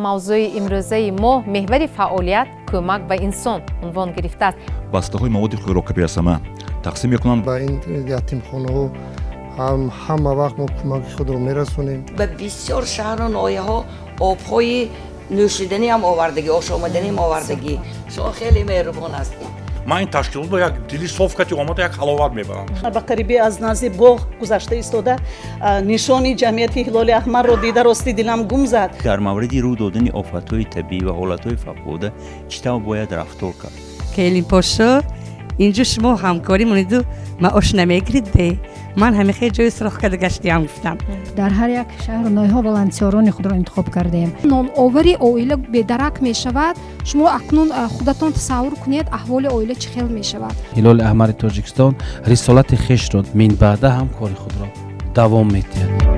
Мавзӯи имрӯзаи мо «Меҳвари фаъолият: кӯмак ба инсон» унвон гирифтааст. Бастаҳои маводи хӯрока беасама тақсим мекунанд. Ба ин ятимхонаҳо ҳам ҳама вақт мо кӯмаки худро мерасонем. Ба бисёр шаҳру ноҳияҳо обҳои нӯшиданиам овардагӣ, ошомаданиам овардагӣ. Шумо хеле меҳрубон ҳастед. Ман ин ташкилотро як дили соф кати омада, як ҳаловат мебарам. Ба қарибӣ аз назди боғ гузашта истода, нишони ҷамъияти Ҳилоли Аҳмарро дида, рости, дилам гум зад. Дар мавриди рӯ додани офатҳои табиӣ ва ҳолатҳои фавқулода чӣ тавр бояд рафтор кард? Келинпошо, инҷо шумо ҳамкорӣ монеду маош намегирид, де ман ҳамихел ҷои сурох карда гаштиам, гуфтам. Дар ҳар як шаҳру ноҳияҳо волонтёрони худро интихоб кардаем. Ноновари оила бедарак мешавад. Шумо акнун худатон тасаввур кунед, аҳволи оила чӣ хел мешавад. Ҳилоли Аҳмари Тоҷикистон рисолати хешро минбаъда ҳам кори худро давом медиҳад.